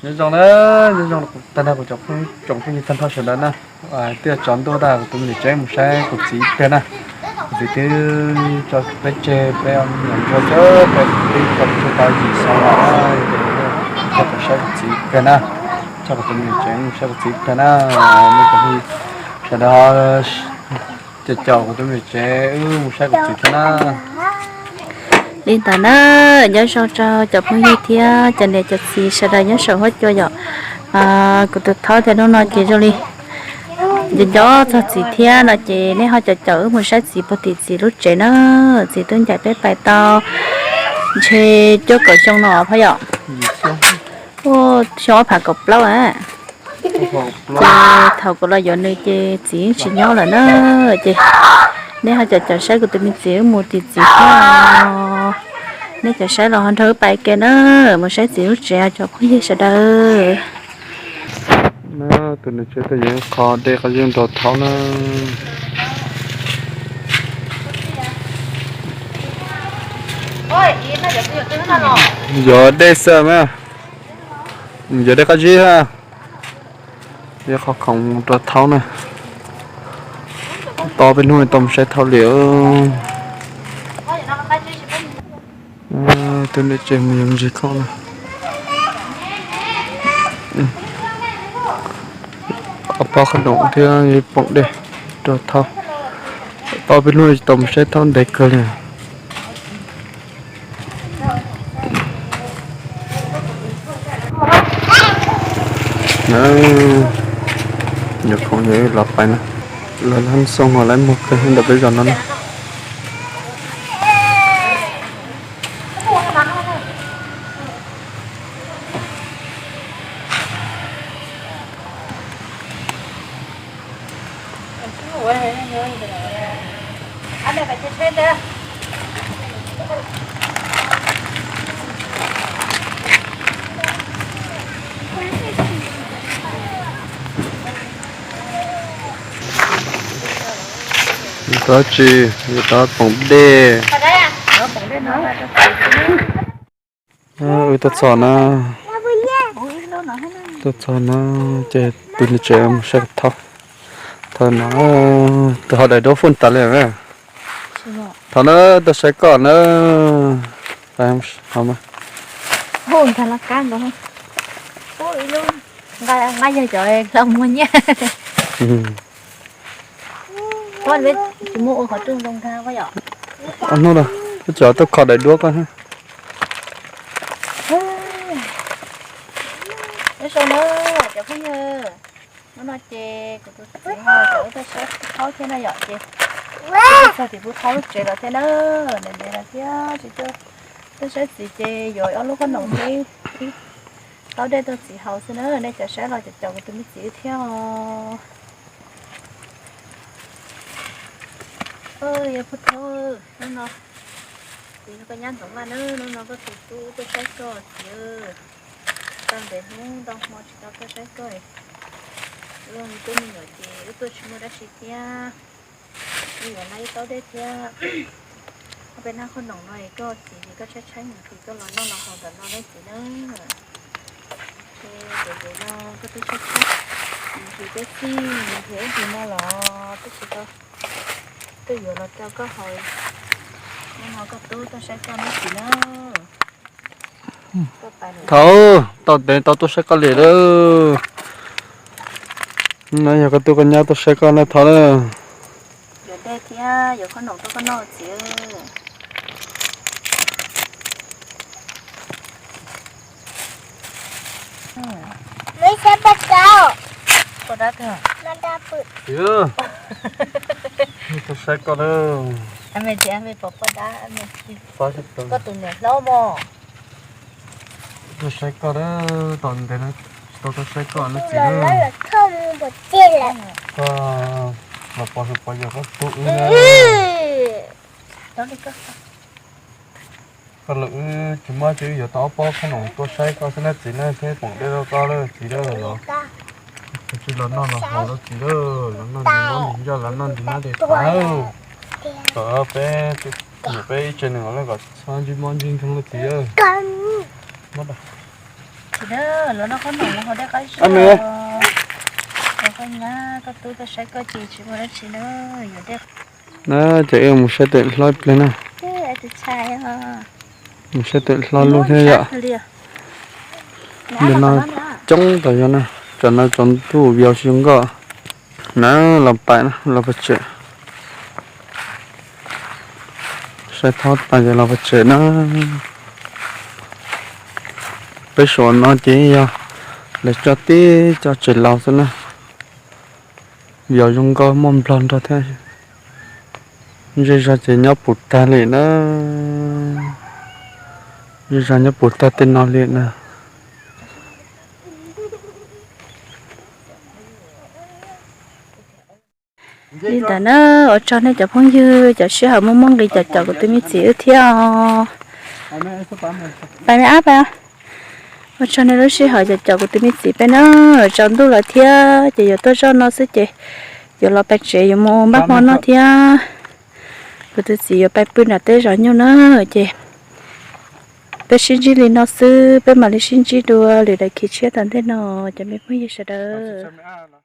Nyob zoo na, nyob zoo tag nrho kuv tsoom phooj ywg tag nrho sawv daws na. Twb yuav tsaus ntuj tag kuv tus me niam tsev mus saib kuv txiv kiag na. Kuv txiv twb tso peb tseg peb ua me nyuam ntsuag xwb, peb twb tso peb tseg tau yim xyoo los, ces tso kuv saib kuv txiv kiag na. Tso kuv tus me niam tsev mus saib kuv txiv kiag na. Nej cov phooj ywg sawv daws caum caum kuv tus me niam tsev wb mus saib kuv txiv thiab na. Li ntawd na, nyob zoo rau cov phooj ywg thiab cov niam cov txiv sawv daws nyob saum huab cua yom. Kuv tus thaub thiab hnub no ces zoo li nco nco txog txiv thiab no ces nej ho caum caum wb mus saib txiv puag tim txiv lub tsev na. Txiv twb ncaim peb pais tau ntshe cuaj kaum xyoo no phab yom. Xyoo ob phav kaum plaub a. Ces thaum kuv los yuav nws ces txiv tsis nyob lawm na. Ces nej ho caum caum saib kuv tus me txiv wb mus tim txiv thiab. Nej caum saib los ho nrog wb pais kiag na, mus saib txiv lub tsev cov phooj ywg sawv daws. Tus niam tsev twb yuav qho dej qab zib rau thaub na. Yuav dej xwb mas, yuav dej qab zib ha. Yuav qhov khoom rau thaub na. Tau peb hnub tau mus saib thaub li. Tus niam tsev mus yuav ntsis khoom na. Ob pob qhob noom thiab ib poom dej rau thaub. Tau peb hnub tsis tau mus saib thaub ntev kawg li. Nyuam khoom yog los pais na, lawv lab xoo los lawv muag kawg ntawm peb zos no na. Tab tsis, yus rov poom dej. Wb tuaj txog na, tuaj txog na, ces tus niam tsev mus saib thaub. Thaum no tus ho daim duab foob tas li. Thaum na, tuaj saib koj na. Nqa yog cov hlau muag nyiaj. Tsis muaj ua qhov rooj zoo nkag yom. Hnub no, cov tuaj kho daim duab koj. Nyob zoo na cov phooj ywg, hnub no ces kuv tus txiv ho coj wb tuaj saib thaub thiab na yom, ces txog tim kuv thaub lub tsev los thiab na, ntev ntev los thiab tsis tuaj saib txiv ces yuav ob lub qhob noom thiab ib taub dej tuaj txiv haus xwb na, nej cov saib los caum caum kuv tus me txiv thiab os. Yog phuj thaub, hnub no kuv yog koj nyab Ntxoov Vaj na, hnub no koj tus tub tuaj saib koj txiv. Tau ntev hnub ntau hmo tsis tau tuaj saib koj, wb twb me nyuam ces wb tuaj tsis muaj dab tsi thiab. Wb yuav noj ib taub dej thiab ob peb hnab qhob noom no es koj txiv, koj tshaib tshaib mus ces koj los noj los haus ntawm no na txiv na. Ces ntev ntev no koj twb tshaib tshaib mus ces koj txij nws nrhiav wb tus no los twb tsis tau tuaj yuav los rau koj haus. Hnub no koj tub tuaj saib koj na txiv na. Thaum tau ntev tau tuaj saib koj li lawm. No yog koj tub koj nyab tuaj saib koj na thaum na. Yuav dej thiab yuav qhob noom tuaj koj noj txiv. Tuaj saib koj na. Koj tus niam hlob mog. Tuaj saib koj na, tau ntev tsis tau tuaj saib koj na txiv. Koj los pov hwm pov yog koj tub wb na. Koj los wb tsis muaj ces wb yuav tau ob pob qhob noom tuaj saib koj xwb na txiv na, thiab poom dej rau koj lawm txiv lawm los. Tsis los noj los haus lawm txiv lawm, los noj nws mob nws nco, los noj nws nab dej tas lawm. Kom peb, kom peb ib tse nws los kom txhob ntsib mob ntsib nkeeg lawm txiv lawm. Ces wb mus saib tus hlob ib pliag na. Mus saib tus hlob lub thiab yom. Ntawm no coob tas yog na, tsam no tsaus ntuj vau zoo nkauj na, los pais na, los pais tsev. Saib thob tas ces los pais tsev na. Peb saum no ces yog lawv coj tib cov tsev laus xwb na. Vau zoo nkauj muaj nplog nrog thiab. Zej zog ces nyob puv tag li na. Zej zog nyob puv tag tej no li na. Li ntawd na, ua tsaug nej cov phooj ywg cov sij hawm muaj muaj nqis caum caum kuv tus me txiv wb thiab os. Pais me ab pais. Ua tsaug nej lub sij hawm caum caum kuv tus me txiv peb na. Tsaus ntuj lawm thiab ces yuav tuaj zoj no xwb ces yuav los pais tsev yuav mus npaj hmo noj thiab. Kuv tus txiv yuav pais pw nram tej zos nyuj na. Ces peb sib ntsib li no xwb, peb mam li sib ntsib dua lwm daim khiv tshiab tom ntej no, cov me phooj ywg sawv daws.